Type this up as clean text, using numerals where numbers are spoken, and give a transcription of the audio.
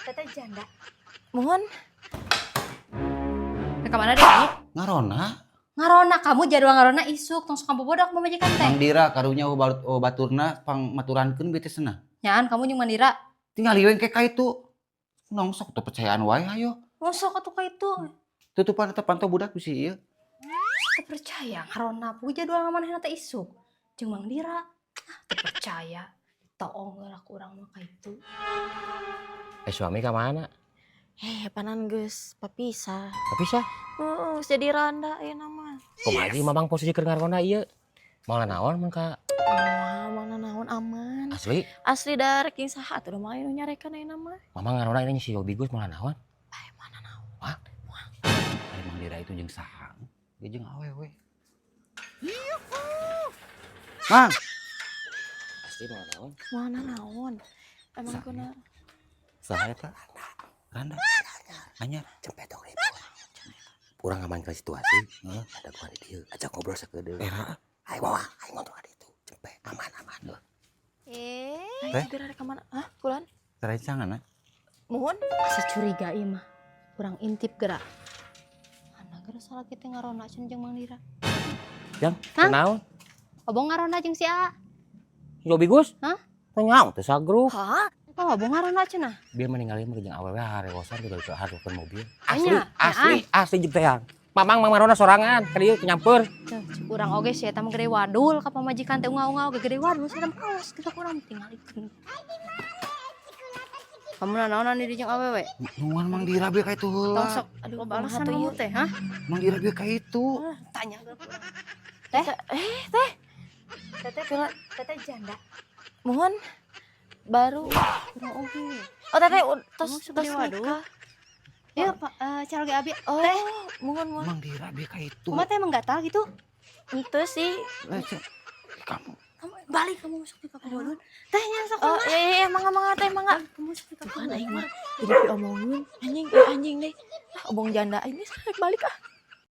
Teteh janda. Mohon. Ke mana deh kamu? Ngaronda. Ngaronda kamu jadwal ngaronda isuk tong sok bodoh pamajikan teh. Mang Dira karunya oh, baturna pang maturankeun bete cenah. Nyaan kamu jeung Mandira. Tinggal we engke ka itu. Nong sok teu percayaan wae ayo. Ngosok atuh ka itu. Tutupan eta panto budak bisi ieu. Teu percaya ngaronda puguh jadwal ngamanehna teh isuk. Jeung Mang Dira. Ah, teu percaya. Toong heula ku urang mah ka itu. Eh, suami ka mana? Eh, panan geus papisah. Papisah? Heeh, geus jadi randa ayeuna mah. Kumaha sih Mamang posisi keur ngaronda ieu? Moal naon mun ka Moal mana naon, aman. Asli? Asli, da rek jeung saha atuh mah anu nyarekan ayeuna mah. Mamang ngaronda ini si Yobi Gus moal naon? Eh, mana naon. Hah? Ari Mang Dira itu jeung saha? Dia jeung awewe. Mang, Asli moal naon? Mana naon. Emang kuna saha eta? Randa. Anyar. Cempet dong ribut. Urang ngamankeun situasi. Heeh. Ada gua di dieu, ajak ngobrol sakedeung. Era. Ayo bawa, ayo ngobrol ka ditu. Cempet, aman aman. Eh, Ayo Teh? geura rek ka mana? Hah, kulan? Tarencangan. Mohon. Asa curiga ieu mah. Kurang intip gerak. Mana geura salah kita ngaronda cenah jeung Mang Dira. Jang, Hah? naon? Obong ngaronda jeung si A. Yobi Gus? Hah? Teu teu sagrup. Hah? Oh, obong ngaronda cenah. Biar meninggalin mah jeung awewe harewosan juga ke hareupeun mobil. Asli, Anya, asli, asli jeung teang. Mamang mang maronda sorangan, ka dieu nyamper. Tuh, cek urang oge sih eta mah gede wadul ka pamajikan teh unggal-unggal oge gede wadul sia mah, awas geura urang tingalikeun. Kamu nanaonan di jeung awewe? Nungan Mang Dira be ka itu heula. Tong sok Aduh, loba alasan kumaha tuh kamu ieu? Teh, hah? Mang Dira be ka itu. Tanya geura. Teh, Eh, teh. Teteh, Kela teteh janda. Mohon baru. Urang oge. Oh, teteh tos Kamu tos segede wadul. nikah. Iya, Pak, caroge abi. Oh, Teh. Mohon mohon. Mang Dira be ka itu. Kumaha teh, emang gatal gitu? Itu sih. Eh, kamu Kamu balik, kamu masuk ke kabodohan. Tehnya sok. Oh, iya, mangga mangga teh, mangga. Kamu masuk ke Tuh kan aing mah jadi diomongin anjing eh, anjing deh. Ah, obong janda aing geus rek balik ah.